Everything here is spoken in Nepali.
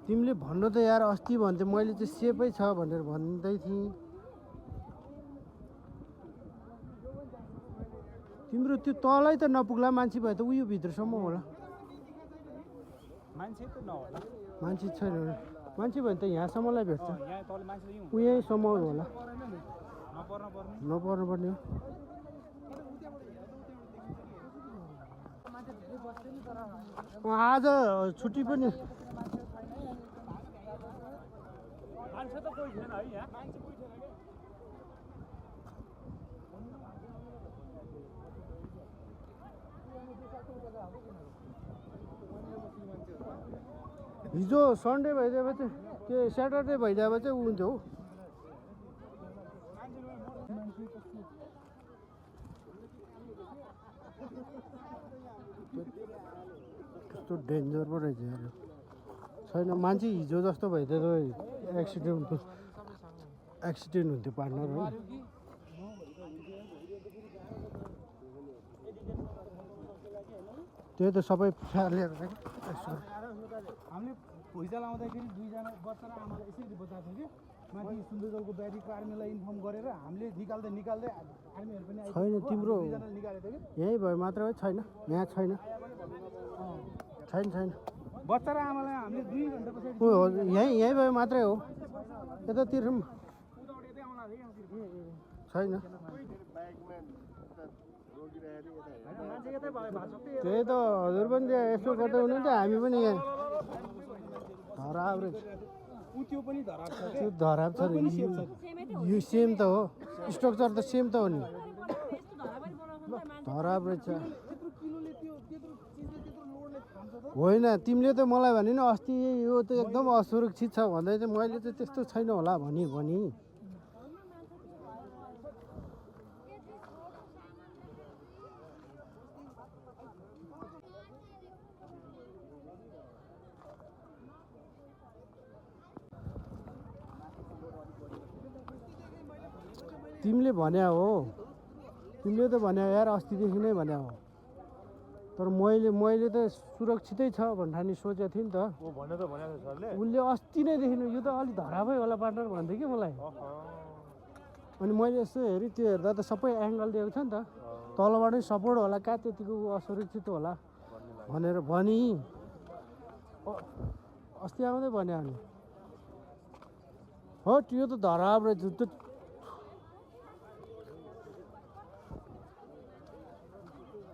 तिमीले भन्नु त यार अस्ति भन्थे मैले चाहिँ सेपै छ भनेर भन्दै थिएँ तिम्रो त्यो तलै त नपुग्ला मान्छे भए त उयो भित्रसम्म होला मान्छे त नहोला मान्छे छैन मान्छे भयो भने त यहाँसम्मलाई भेट्छ यहाँ तल मान्छे यहीँ ऊ यहीँसम्म होला नपर्ने नपर्नु पर्ने हो आज छुट्टी पनि मान्छे त कोही छैन है यहाँ मान्छे कोही छैन के हिजो सन्डे भइदिए चाहिँ के स्याटरडे भइदिए चाहिँ ऊ हुन्थ्यो हौ कस्तो डेन्जर पो रहेछ यार छैन मान्छे हिजो जस्तो भइदियो एक्सिडेन्ट हुन्थ्यो पार्टनर है त्यही त सबै फ्यालेर हामीले पैसा लाउँदाखेरि दुईजना बच्चा र आमालाई यसरी बचाएको थियो कि माथि सुन्दरजलको ब्यारीको आर्मीलाई इन्फर्म गरेर हामीले निकाल्दै आर्मीहरू पनि छैन तिम्रो निकालेको थियो कि यहीँ भयो मात्र हो छैन यहाँ छैन छैन बच्चा र आमालाई हामीले 2 घन्टा पछाडि यहीँ भयो मात्रै हो यतातिर छैन त्यही त हजुर पनि यसो गर्दै हुनुहुन्थ्यो हामी पनि यहाँ धराब रहेछ त्यो पनि धराब छ त्यो धराब छ यो सेम त हो स्ट्रक्चर त सेम त हो नि धराब रहेछ होइन तिमीले त मलाई भने नि अस्ति यो त एकदम असुरक्षित छ भन्दै चाहिँ मैले चाहिँ त्यस्तो छैन होला भनी तिमीले भन्या हो तिमीले त भन्या यार अस्तिदेखि नै भन्या हो तर मैले त सुरक्षितै छ भन्ठानी सोचेको थिएँ नि त उसले अस्ति नै देखिनु यो त अलिक धराबै होला पार्टनर भन्थ्यो कि मलाई अनि मैले यसो हेरेँ त्यो हेर्दा त सबै एङ्गल दिएको छ नि त तलबाटै सपोर्ट होला कहाँ त्यतिको असुरक्षित होला भनेर भनी अस्ति आउँदै भन्यो अनि हो त्यो त धराब रहेछ